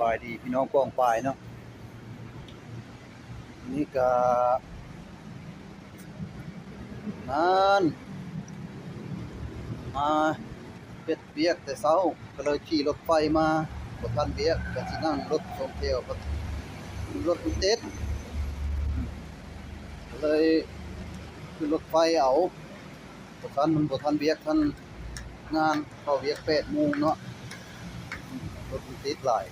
ບາຍດີພີ່ນ້ອງປ້ອງປາຍເນາະ ນີ້ກະ ນັ້ນ ມາເຮັດວຽກແຕ່ເຊົ້າ ກະເລີຍຂີ່ລົດໄຟມາ ບໍ່ທັນວຽກ ກະຊິນັ່ງລົດສອງແຖວ ລົດມັນຕິດ ກະເລີຍຂຶ້ນລົດໄຟເອົາ. ບໍ່ທັນ ມັນບໍ່ທັນວຽກ ທັນງານ ເຂົ້າວຽກແປດໂມງເນາະ ລົດມັນຕິດຫຼາຍ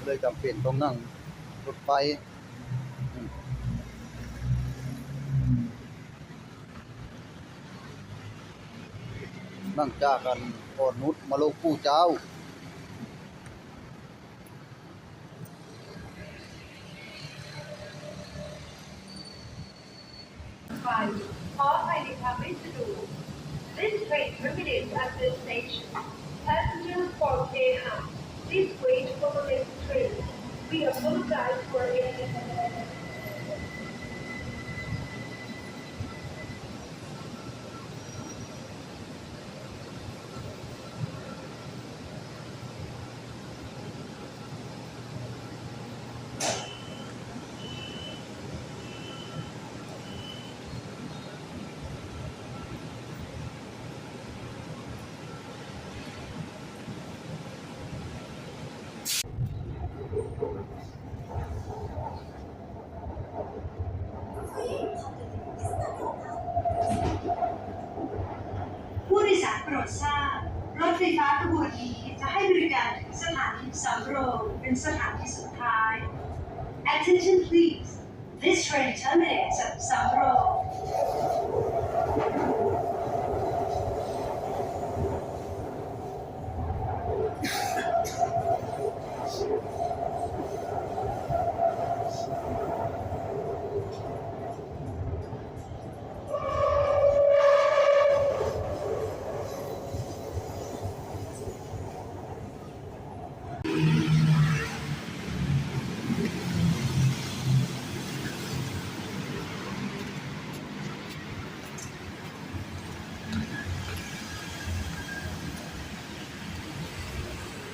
ເລີຍຈຳເປັນຕ້ອງນັ່ງລົດໄຟ ນັ່ງຈາກອັນ ອ່ອນນຸດ ມາລົງປູ່ເຈົ້າ. ໄປ ຂໍໃຫ້ມີຄວາມເປັນສະດວກ This train terminates at this station. Passengers for Keha, please wait for the next train. We apologize for any inconvenience. ຜູ້ໂດຍສານໂປດຊາບ, ລົດໄຟຟ້າຂະບວນນີ້ຈະໃຫ້ບໍລິການເຖິງສະຖານີສຳໂລງ ເປັນສະຖານີສຸດທ້າຍ. Attention please. This train terminates at Samrong.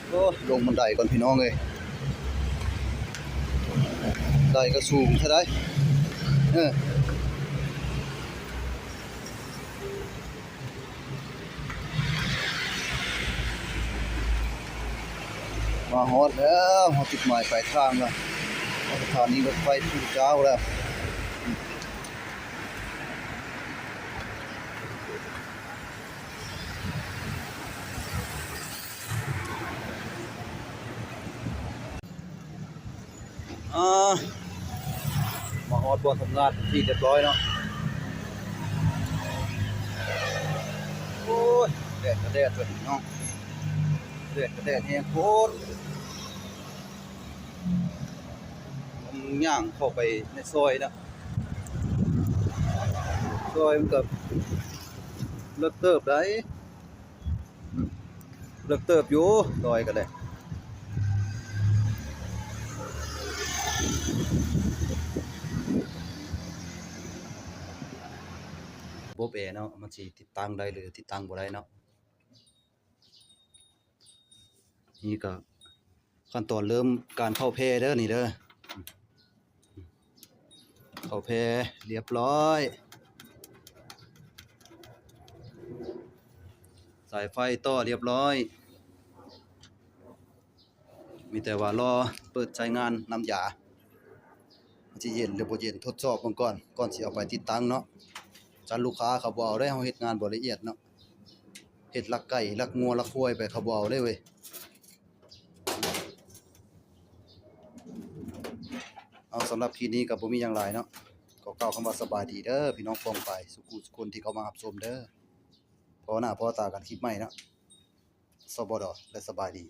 ໂອ້ ລົງບັນໄດກ່ອນພີ່ນ້ອງເອີຍ ໄດກະສູງເທົ່າໃດ ເອີ. ມາຮອດແລ້ວ ຮອດຈຸດໝາຍປາຍທາງແລ້ວ ສະຖານີລົດໄຟພູເຈົ້າແລ້ວ. ອາ ມາຮອດບ່ອນທຳງານເປັນທີ່ຮຽບຮ້ອຍເນາະ. ໂອ້ຍ ແດດກະແດດເນາະ ແດດກະແດດແຮງໂພດ. ຍ່າງເຂົ້າໄປໃນຊອຍເນາະ ຊອຍມັນກະເລິກເຕີບໃດ໋. ເລິກເຕີບຢູ່ ຊອຍກະໄດ້ ບົບແອເນາະ ມັນຊິຕິດຕັ້ງໄດ້ ຫຼື ຕິດຕັ້ງບໍ່ໄດ້ເນາະ. ນີ້ກະຂັ້ນຕອນເລີ່ມການເຂົ້າແພເດີ ນີ້ເດີ ເຂົ້າແພລຽບຮ້ອຍ ສາຍໄຟຕໍ່ລຽບຮ້ອຍ ມີແຕ່ວ່າລໍເປີດໃຊ້ງານນ້ຳຢາ ມັນຊິເຢັນຫຼືບໍ່ເຢັນ ທົດສອບເບິ່ງກ່ອນ ກ່ອນຊິເອົາໄປຕິດຕັ້ງເນາະ. ຊັ້ນລູກຄ້າເຂົາບໍ່ເອົາເດ້ ເຮົາເຮັດງານບໍ່ລະອຽດເນາະ ເຮັດລັກໄກ່ລັກງົວລັກຄວາຍໄປ ເຂົາບໍ່ເອົາເດ້ເວີຍ. ເອົາ ສຳລັບຄລິບນີ້ກະບໍ່ມີຫຍັງຫຼາຍເນາະ ຂໍກ່າວຄຳວ່າສະບາຍດີເດີ ພີ່ນ້ອງປ້ອງປາຍ ສູ່ຜູ້ສູ່ຄົນທີ່ເຂົ້າມາຮັບຊົມເດີ. ພໍໜ້າພໍຕາກັນຄລິບໃໝ່ເນາະ ສບດ ແລະ ສະບາຍດີ.